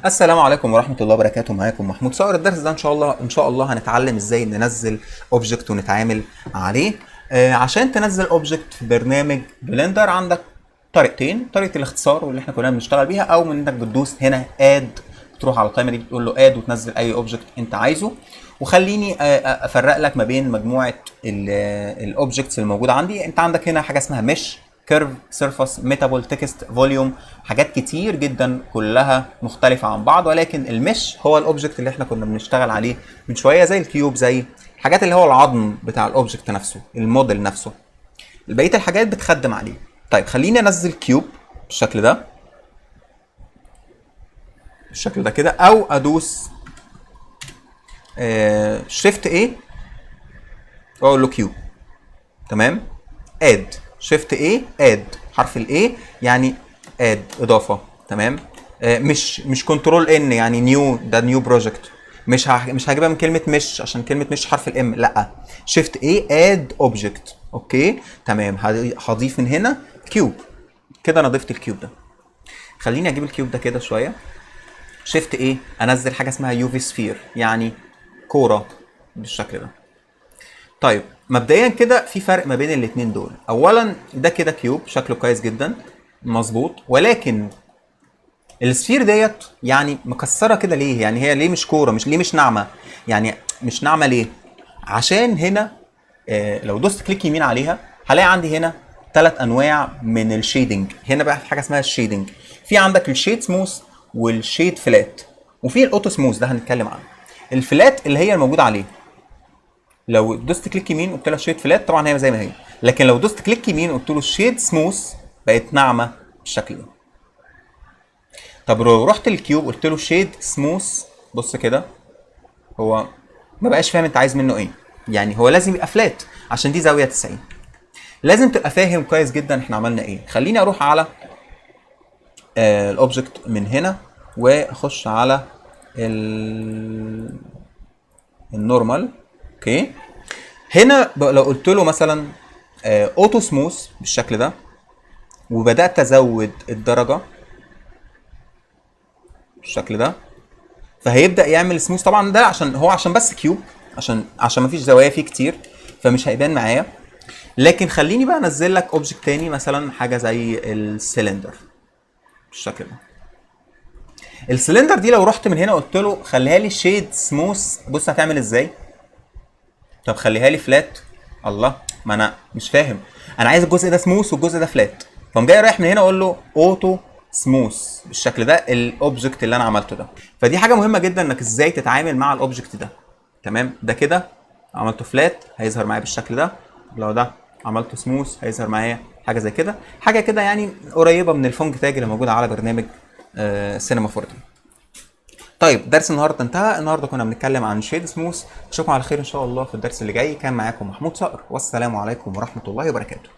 السلام عليكم ورحمة الله وبركاته. معاكم محمود صقر. الدرس ده ان شاء الله هنتعلم ازاي ننزل object ونتعامل عليه. عشان تنزل object في برنامج Blender عندك طريقتين: طريقة الاختصار واللي احنا كلنا بنشتغل بيها، او من انك بتدوس هنا add، تروح على القائمة دي بتقول له add وتنزل اي object انت عايزه. وخليني افرق لك ما بين مجموعة ال objects الموجودة عندي. انت عندك هنا حاجة اسمها mesh، curve، surface، metaball، text، volume، حاجات كتير جدا كلها مختلفة عن بعض. ولكن ال mesh هو ال object اللي احنا كنا بنشتغل عليه من شويه، زي ال cube، زي الحاجات اللي هو العظم بتاع ال object نفسه، الموديل نفسه. بقية الحاجات بتخدم عليه. طيب، خليني انزل cube بالشكل ده، بالشكل ده كده، او ادوس shift A واقول له cube. تمام، add، shift A add، حرف ال A يعني add، اضافه. تمام، مش control N يعني new، ده new project. مش هجيبها من كلمة mesh عشان كلمة mesh حرف ال M، لا، shift A add object. okay، تمام، هضيف من هنا cube كده. انا ضفت ال cube ده. خليني اجيب ال cube ده كده شويه، shift A، انزل حاجة اسمها UV sphere، يعني كورة بالشكل ده. طيب، مبدئيا كده في فرق ما بين الاثنين دول. اولا ده كده cube شكله كويس جدا، مظبوط، ولكن ال sphere ديت يعني مكسرة كده ليه؟ يعني هي ليه مش كوره؟ مش ليه مش ناعمه؟ يعني مش ناعمة ليه؟ عشان هنا لو دوست click يمين عليها هلاقي عندي هنا ثلاث انواع من ال shading. هنا بقى في حاجة اسمها ال shading. في عندك ال shade smooth وال shade flat وفي ال auto smooth، ده هنتكلم عنه. ال flat اللي هي الموجودة عليه، لو دوست click يمين قلت لها shade flat، طبعا هي زي ما هي، لكن لو دوست click يمين قلت له shade smooth بقت ناعمة بالشكل ده. طب لو رحت ال cube قلت له shade smooth، بص كده، هو ما بقاش فاهم انت عايز منه ايه. يعني هو لازم يبقى flat عشان دي زاوية 90. لازم تبقى فاهم كويس جدا احنا عملنا ايه. خليني اروح على ال object من هنا واخش على ال normal. okay، هنا لو قلت له مثلا auto smooth بالشكل ده وبدات ازود الدرجة بالشكل ده، فهيبدا يعمل سموث. طبعا ده عشان هو عشان بس cube، عشان مفيش زوايا فيه كتير، فمش هيبان معايا. لكن خليني بقى انزل لك object تاني، مثلا حاجة زي السلندر بالشكل ده. السلندر دي لو رحت من هنا قلت له خليها لي shade smooth، بص هتعمل ازاي. طب خليها لي flat. الله، ما انا مش فاهم، انا عايز الجزء ده سموث والجزء ده flat. فقوم جاي رايح من هنا اقول له auto smooth بالشكل ده، ال object اللي انا عملته ده. فدي حاجة مهمة جدا انك ازاي تتعامل مع ال object ده. تمام، ده كده عملته flat هيظهر معايا بالشكل ده، لو ده عملته سموث هيظهر معايا حاجة زي كده، حاجة كده يعني قريبه من ال Phong tag اللي موجودة على برنامج سينما 4D. طيب، درس النهارده انتهى. النهارده كنا بنتكلم عن shade smooth. اشوفكم على خير ان شاء الله في الدرس اللي جاي. كان معاكم محمود صقر، والسلام عليكم ورحمة الله وبركاته.